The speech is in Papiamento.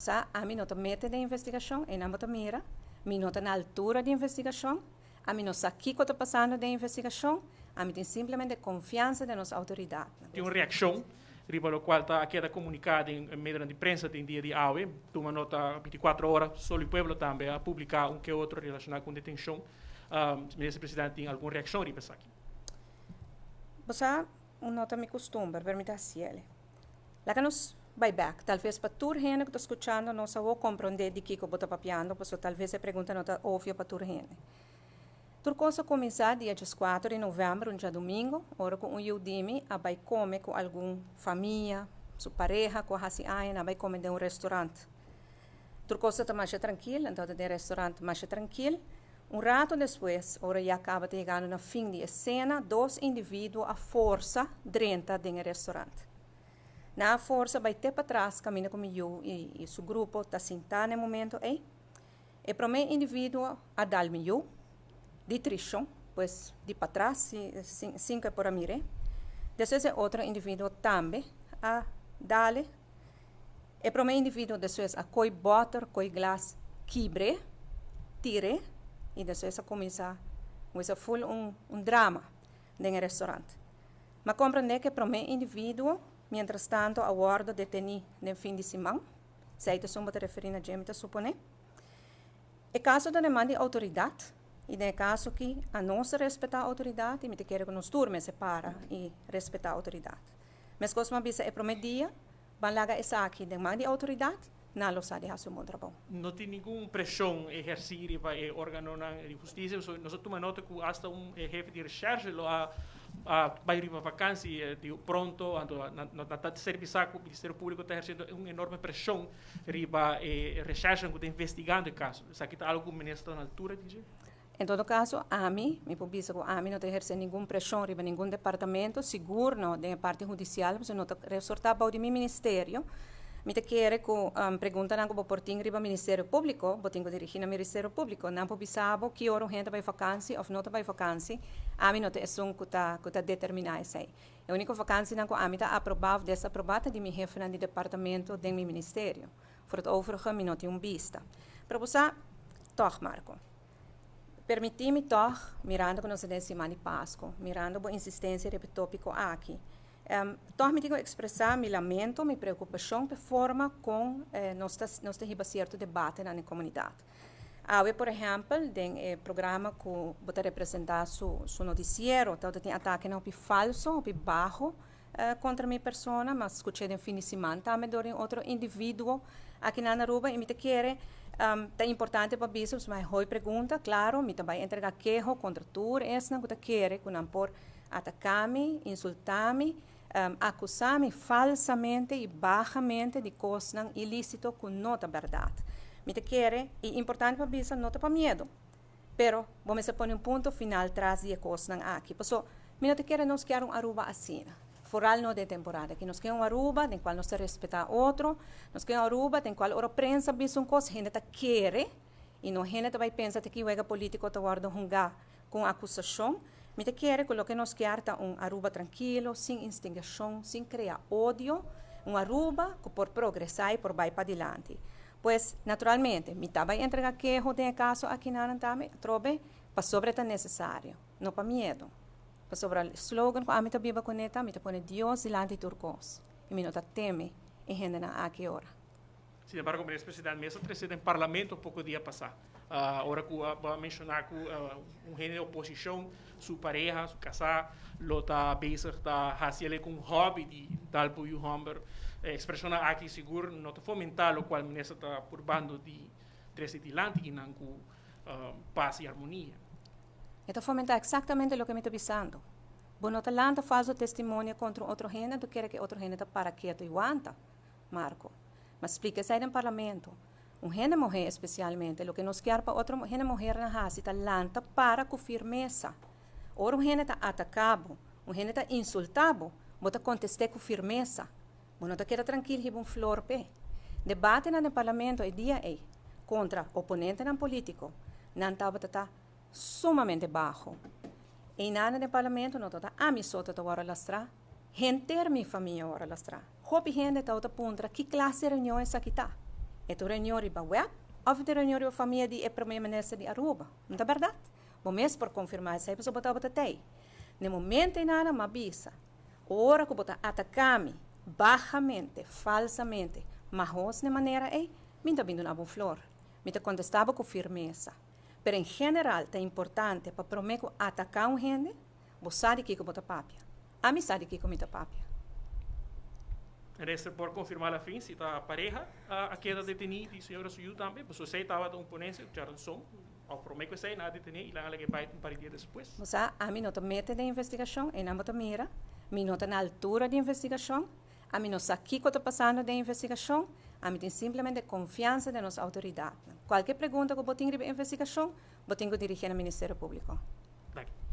Sa, ami no ta mete den investigashon, einan bo ta mira. Mi no ta na altura di investigashon. Ami no sa kiko ta pasando den investigashon. Ami tin simplemente konfiansa den nos outoridatnan. Tin un reakshon riba lokual ta a keda komuniká den medionan di prensa den dia di awe. Tuma nota 24 ora, Sol y Pueblo tambe a publiká un ke otro relashoná ku un detenshon. Minister Presidente tin algun reakshon riba esaki? Bo sa, un no ta mi kustumber, pero mi ta hasiel. Laga nos bai bek. Talves pa tur hende ku ta skuchando nos awor komprondé di kiko bo ta papiando, pasobra talves e pregunta no ta opvio pa tur hende. Tur kos a kuminsá dia 14 di novèmber, un djadumingu, ora ku un yu di mi a bai kome ku algun famia, su pareha ku a hasi aña, nan a bai kome den un restorant. Tur kos ta masha trankil, nan tabata den e restorant masha trankil. Un rato despues, ora ya kaba ta yegando na fin di e sena, dos individuo a forsa drenta den e restorant. Nan a forsa bai te patras kaminda ku mi yu i su grupo ta sintá na e momento ei. E promé individuo a dal mi yu di trishon, pues di patras, sin ku e por a mir'é. Despues e otro individuo tambe a dal'e. E promé individuo despues a koi bòter, koi glas, kibr'é, tir'é i despues a kuminsá wisa ful un un drama den e restorant. M'a komprendé ku e promé individuo mientrastanto a wòrdu detení den fin di siman, esei ta esun bo ta referí na dje mi ta suponé. E kaso ta den man di outoridat i den e kaso aki anos ta respetá outoridat i mi ta kere ku nos tur mester para i respetá outoridat. Meskos m'a bisa e promé dia, Ban laga esaki den man di outoridat, nan lo sa di hasi un bon trabou. No tin ningun preshon ehersí riba e organonan di hustisia, pasobra nos a tuma nota ku asta un e hefe di reshèrshe lo a a bai riba vakansi di pronto, anto nan ta ser bisá ku Ministerio Públiko ta ehersiendo un enorme preshon riba e reshèrshenan ku ta investigando e kaso. Esaki ta algu ku minister ta na altura di dje? En todo caso, ami, mi por bisa cu ami no ta eherce ningun presion riba ningun departamento, sigur no den e parti hudicial, pasobra no ta resorta bou di mi ministerio. Mi ta kere cu preguntanan cu bo por tin riba Ministerio Publico, bo tin cu dirigi na Ministerio Publico. Nan por bisa bo ki ora un hende ta bay vakansi of no ta bay vakansi. Ami no ta esun cu ta cu ta determina esey. E unico vakansinan cu ami ta aproba of desaproba ta di mi hefenan di departamento den mi ministerio. Voor het overige mi no tin un bista. Pero bo sa, tog Marco. Permití mi tòg, mirando ku nos ta den siman di Pasku, mirando bo insistensia riba e tópiko aki, tòg mi tin ku ekspresá mi lamento, mi preokupashon p'e forma kon nos ta nos ta hiba sierto debatenan den komunidat. Awe, por ehèmpel, den e programa ku bo ta representá su su notisiero, tabata tin atakenan hopi falso, hopi baho kontra mi persona, mi a skuch'é den fin di siman tambe dor di un otro individuo aki na Aruba i mi ta kere ta importante pa bisa pasobra mi a hoi pregunta, klaro mi ta bai entregá keho kontra tur esnan ku ta kere ku nan por ataká mi, insultá mi, akusá mi falsamente i bahamente di kosnan ilísito ku no ta bèrdat. Mi ta kere i importante pa bisa no ta pa miedu. Pero, bo mester pone un punto final tras di e kosnan aki. Paso, mi no ta kere nos kier un Aruba asina. Foral no den temporada aki. Nos ke un Aruba den kual nos ta respetá otro. Nos ke un Aruba den kual ora prensa bisa un kos, hende ta kere i no hende ta bai pensa ta ki wega polítiko ta wòrdu hungá ku un akusashon. Mi ta kere ku loke nos kier ta un Aruba trankilo, sin instigashon, sin krea odio. Un Aruba ku por progresá i por bai padilanti. Pues, naturalmente, mi ta bai entrega keho den e kaso akinanan tambe, atrobe, pasobra e ta nesesario, no pa miedu. Pasobra e slogan ku ami ta biba kuné ta, Mi ta pone Dios dilanti tur kos, i mi no ta teme e hendenan aki ora. Sin embargo, Minister President mes a trese den Parlamento poko dia pasá, ora ku bo a menshoná ku un hende di oposishon, su pareha, su kasá, lo ta bezig ta hasi el ku un hòbi di dal bo yu hòmber. E ekspreshonnan aki sigur no ta fomentá lokual minister ta purbando di trese dilanti i nan ku pas i armonia. E ta fomentá eksaktamente loke mi ta bisando. Bo no ta lanta falso testimonio kontra un otro hende anto kere ku e otro hende ta para ketu i wanta, Marco. Ma splika esei den parlamento. Un hende muhé espesialmente, loke nos kier pa otro hende muhernan hasi ta lanta para ku firmesa. Ora un hende ta ataká bo, un hende ta insultá bo, bo ta kontest'é ku firmesa. Bo no ta keda trankil hiba un flor p'e. Debatenan den parlamento e dia ei kontra oponentenan polítiko, nan tabata ta sumamente baho. Einanan den parlamento no tabata ami so ta ta wòrdu lastrá, henter mi famia wòrdu lastrá. Hopi hende tabata puntra ki klase reunion esaki ta. E ta reunion riba web of e reunion riba famia di e prome minister di Aruba. No ta berdad? Bo mes por confirma esey, pasobra bo tabata tey. Na momento ey m'a bisa, ora cu bo ta ataca mi, bahamente, falsamente, mahos na manera ey, mi ta bin duna bo flor. Mi ta contesta bo cu firmeza. Pero en general, ta importante pa prome cu ataca un hende, bo sabi kico bo ta papia. Ami sabi kico mi ta papia. Minister por confirma na fin si ta pareha a keda deteni di señora su yiu tambe, pasobra esey tabata un ponencia, Charlson, of prome cu esey nan a deteni y nan a bay un par di dia despues. Osea, ami no ta mete den investigacion, y no ta mira, mi no ta na altura di investigacion, ami no sa kico ta pasando den investigacion, ami tin simplemente confiansa den nos autoridad. Cualkier pregunta cu bo tin riba investigacion, bo tin cu dirigi na Ministerio Publico. Danki.